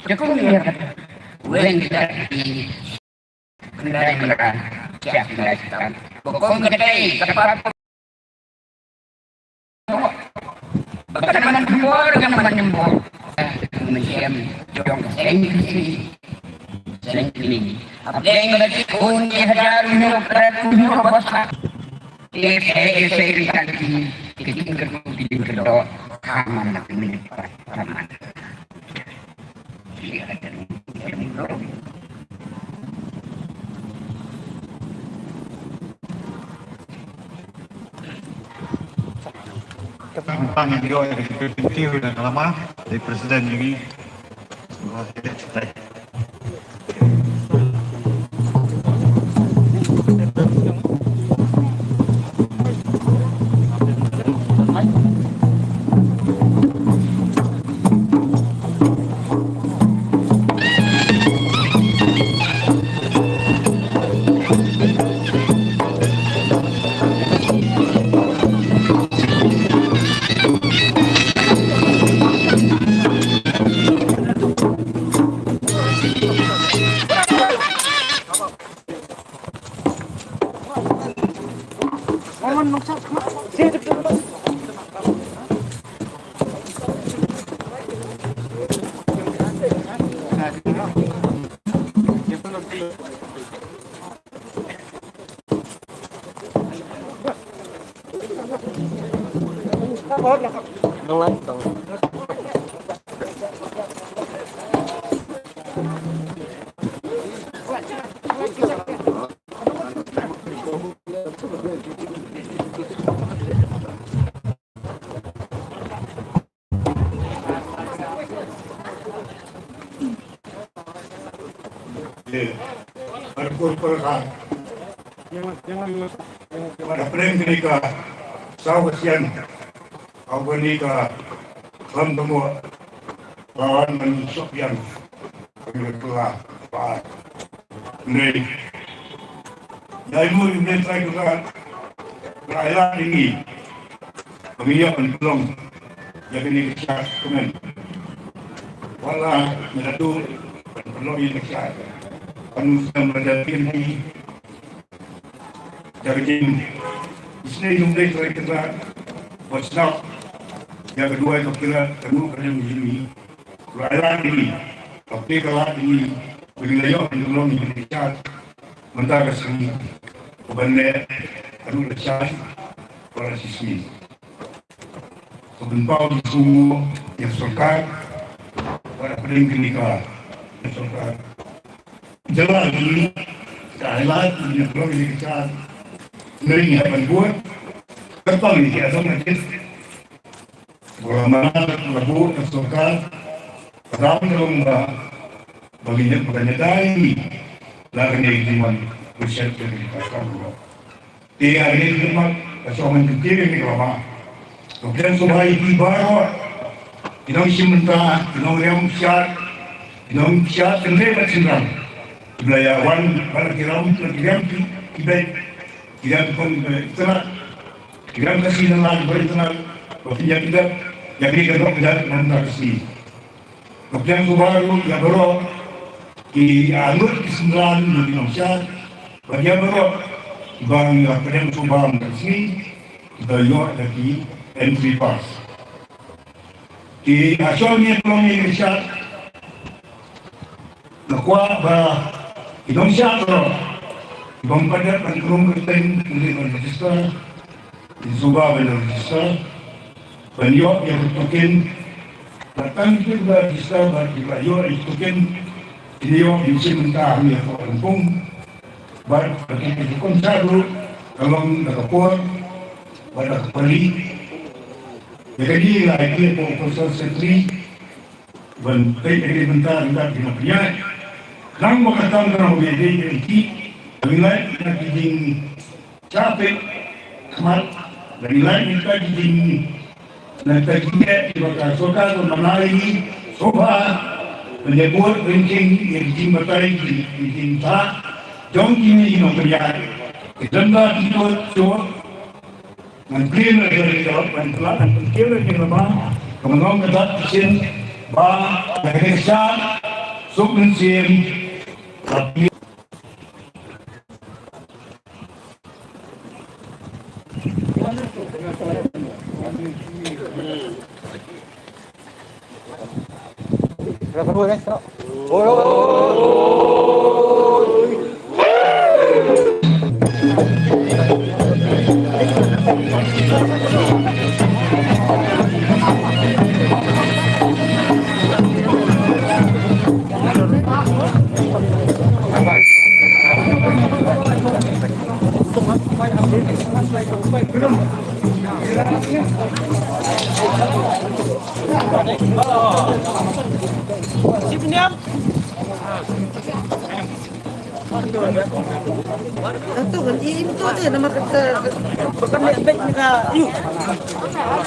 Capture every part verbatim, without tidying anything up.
Jukung ni weng kita di kendai mereka siap kendai sitam. Bokong kedai kapal. Baka man jembor, baka man jembor. Mensiam jong seng kisi. Seng kini. Apa yang lagi kun ya hajar ni operat kun ya bos. Ese ese ri kan ki ki kin ka ki kin ka do. Kaman na ki minit pa kaman. Tang yang dio yang kita pintiu dan lama di presiden ini. Arkur Perhan. Pada pering kenika, sau kesian. Au kenika, lam tengok. Lawan men sok yang. Kami ketua, Pak. Ndai. Ndai mu, ndai saya juga. Berailah ini. Kami yang penolong. Ïa kane ka shad kumne. Wat la nga la duh ban pynlong ïa ka shad. Ban ym sdang ban da pynlong ïa ka jingïaseng. Isynei jong U Blei Trai Kynrad. Wat sdang ïa ka duwai ka pura ka nu ka jong jong ngi. Ruh ai lad ïa ngi. Ka pynlong ka lad ïa ngi. Ba ngi la ïoh ban pynlong ïa ka shad. Mynta ka sngi. Ka ban leh ka nu ka shad. Ka la shisngi. Ka pynpaw jingthmu ïa ka sorkar, bad hapdeng kane ka sorkar jylla jong ngi, ka highlight ïa ka sorkar, ngi hap ban bud, katba ngi ïa ka sorkar, ba la mana la bud ka sorkar, ka dang ka long ba, ba ngi ïa ka ïadei la kane ka jingwan, ba shet ka sorkar. Te ha kane ka khmat ka shong ban kyntiew ïa kane ka lama. Ka pdiang sngewbha ïa phi baroh ki nongshim bynta, ki nongriam shad, ki nongshad kynthei bad shynrang. Kiba la ïa wan bad ki ram, ki riam ki, ki beit, ki riam ki khun, ki beit itynnad, ki riam Khasi na lad bad itynnad, ba phin ïa pynlong ïa kane ka doh ka jait mynta ka sngi. Ka pdiang sngewbha ruh ïa baroh ki angnud ki synran ki nongshad bad ïa baroh kiba ngi la pdiang sngewbha mynta ka sngi kiba ïoh ïa ki entry pass. Ki ha shong ïa ka long ïa ka shad. Nga kwah ba ki nongshad baroh kiba ym pat dep ban kynrum kyrteng ki dei ban register. Ki sngewbha ban register. Ban ïoh ïa ka token. Bad tang kiba register bad kiba ïoh ïa ka token, kin ïoh ïa ka shim bynta ha ïa ka pung. Bad ka token shad ruh ka long da ka por bad da ka pali. Ïa kane nga ai ïa ka officer secretary ban peit ïa ka bynta bynta ki nongpynïaid. Khnang ba ka tam ka nong ba ïadei ïa ki, ba ngi lait ïa ki jing Sha peit khmat, lane lait mynta ki jing, na ka jingeh kiba ka sorkar ka mana ïa ngi, sngewbha ban ïa bud ryngking ïa ki jingbatai ki, ki jingthoh jong kine ki nongpynïaid. Ki dang da ki tuh shuh. Ngan plie na ka ri ka ban pynlah ngan pynkiem na ki lama. Ka mynnong ka dat ka shin ba na ka dei ka shan suk mynsiem. Ito, kan iim to, te, nama kata, bukan bek ni ka, iu.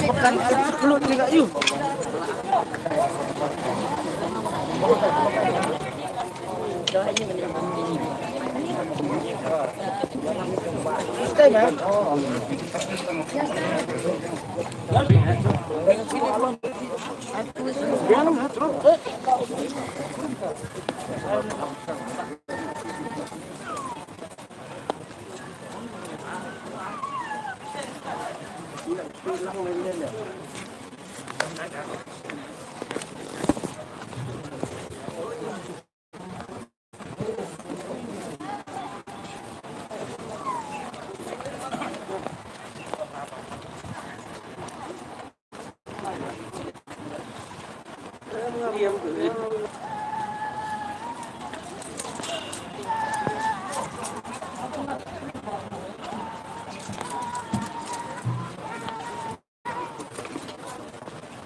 Bukan kelut ni ka, iu.